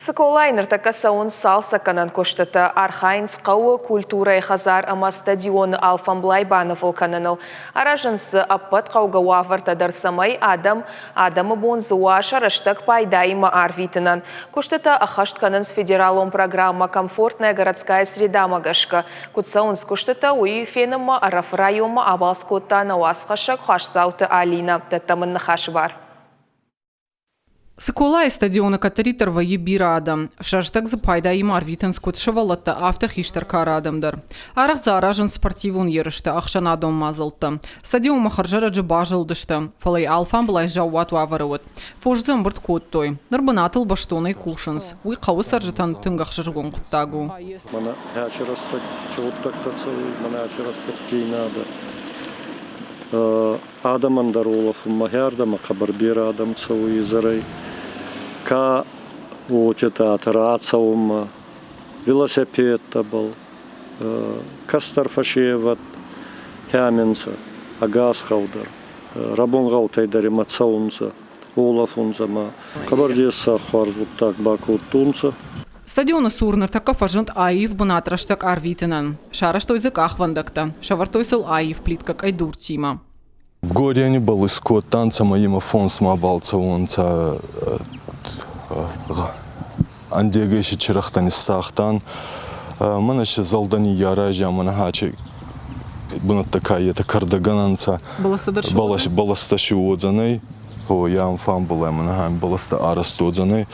Цыколайы ныртӕккӕ цӕуынц цалцӕггӕнӕн куыстытӕ, архайынц хъӕуы культурӕйы хӕдзар ӕмӕ стадионы алфӕмблай банывыл кӕныныл. Аразынц дзы ӕппӕт хъӕугӕ уавӕртӕ дӕр, цӕмӕй адӕм адӕмы бон дзы уа сӕ рӕстӕг пайдаимӕ арвитынӕн. Куыстытӕ ӕххӕст кӕнынц федералон программӕ «Комфортная городская среда»-мӕ гӕсгӕ. Куыд цӕуынц куыстытӕ, уый фенынмӕ Ӕрӕфы районмӕ абалц кодта нӕ уацхӕссӕг Хуасдзауты Алинӕ. Дӕттӕм ын ныхасы бар. Цыколайы стадионы кӕддӕриддӕр вӕййы бирӕ адӕм. Сӕ рӕстӕг дзы пайдаимӕ ӕрвитынц куыд сывӕллӕттӕ, афтӕ хистӕр кары адӕм дӕр. Арӕх дзы аразынц спортивон ерыстӕ, ӕхсӕнадон мадзӕлттӕ. Стадионмӕ хӕрзӕрӕджы базылдысты, фӕлӕ йӕ алфамбылай заууат уавӕры уыд. Фос дзы ӕмбырд кодтой. Ныр бынатыл бӕстонӕй кусынц. Уый хъӕуы цӕрджытӕн тынг ӕхсызгон хъуыддаг у. Мӕнӕ ачи рӕстӕг чи гъуддӕгтӕ цӕуй, мӕнӕ ачи рӕстӕгдзийнадӕ. Адӕмӕн дӕр уолӕфунмӕ хӕрдӕмӕ хъӕбӕр берӕ адӕм цӕуй изӕрӕй. Ка уотетӕ рацӕунмӕ, велосипедтӕбӕл, кӕстӕр фӕсевӕд хӕминцӕ ӕгас гъӕу дӕр. Рӕбунгъӕутӕй дӕр имӕ цӕунцӕ, уолӕфунцӕ ма хъӕбӕр дессаг хуарз гъуддаг бакодтонцӕ. Стадионы цур ныртӕккӕ фӕзынд аив бынат рӕстӕг ӕрвитынӕн. Сарӕзтой дзы къахвӕндӕгтӕ, сӕвӕрдтой сыл аив плиткӕ къӕйдуртимӕ. Горени был искодтан, цӕмӕй имӕ фонсмӕ балцӕуонцӕ ӕндегӕй си чирӕгътӕ ниссагътан. Мӕнӕ си зӕлдӕ ниййаразиан, мӕнӕ хачи бунӕттӕ ка етӕ кӕрдӕгӕнӕнцӕ. Бӕлӕстӕ си уодзӕнӕй. О, е анфамбулӕ мӕнӕ бӕлӕстӕ арӕзт уодзӕнӕй.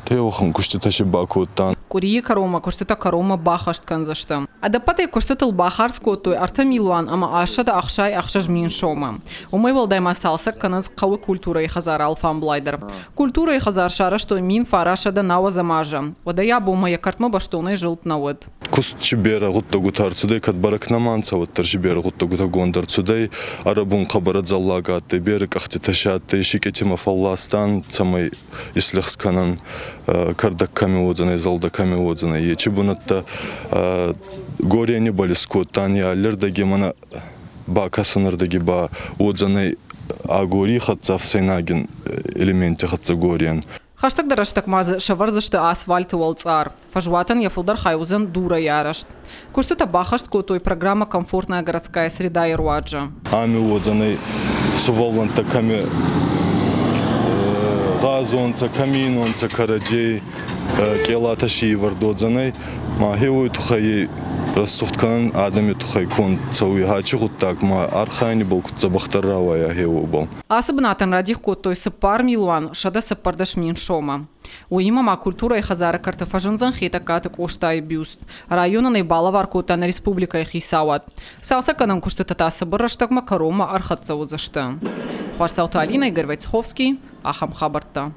Теуӕхӕн куыстытӕ си бакодтан. Къуырийы кӕронмӕ куыстытӕ кӕронмӕ баххӕст кӕндзысты. Ӕдӕппӕтӕй куыстытыл бахардз кодтой 3 милуан ӕмӕ 866 мин сомы. Уымӕй уӕлдай ма цалцӕг кӕнынц хъӕуы культурӕйы хӕдзары алфамблай дӕр. Культурӕйы хӕдзар сарӕзтой 1990 азы. Уӕдӕй абонмӕ йӕ кӕртмӕ бӕстонӕй зылд нӕ уыд. Куст си берӕ гъуддӕгутӕ ӕрцудӕй, кӕд бӕрӕг нӕма нцӕ, уӕддӕр си берӕ гъуддӕгутӕ гонд ӕрцудӕй. Ӕрӕбун хъӕбӕр ӕдзӕллаг адтӕй, берӕ къӕхтитӕ си адтӕй, сикъитимӕ фӕлластан, цӕмӕй ислӕгъз кӕнӕн, кӕрдӕг кӕми уодзӕнӕй, зӕлдӕ кӕми уодзӕнӕй, ечи бунӕттӕ горени бал искодтан, е аллирдӕги мӕнӕ бакӕсӕнӕрдӕги ба уодзӕнӕй агорий хӕццӕ ӕфсӕйнагин элементти хӕццӕ горен. Хӕстӕгдӕр рӕстӕг ма дзы сӕвӕрдзысты асфальты уӕлцъар. Фӕзуатӕн йӕ фылдӕр хай уыдзӕн дурӕй арӕзт. Куыстытӕ баххӕст кодтой программӕ «Комфортная городская среда»-йы руаджы. Ами уодзӕнӕй сувӕллӕнттӕ кӕми гъазонцӕ, кӕми инонцӕ кӕрӕдзей, къелатӕ си ивӕрд уодзӕнӕй. Ма гье уой туххӕй рӕсугъд кӕнӕн адӕми туххӕй конд цӕуй хачи гъуддаг, ма архайӕни бал куд дзӕбӕхдӕр рауайа гье уобӕл. Ацы бынатӕн радих кодтой 4 милуан 114 мин сомы. Уыимӕ ма культурӕйы хӕдзары кӕрты фӕзындзӕн Хетӕгкаты Къостайы бюст. Районӕн ӕй балӕвар кодта нӕ республикӕйы хицауад. Цалцӕггӕнӕн куыстытӕ та цыбыр рӕстӕгмӕ кӕронмӕ ӕрхӕццӕ уыдзысты. Хуасдзауты Алинӕ, Игорь Войцеховский, ахӕм хабӕрттӕ.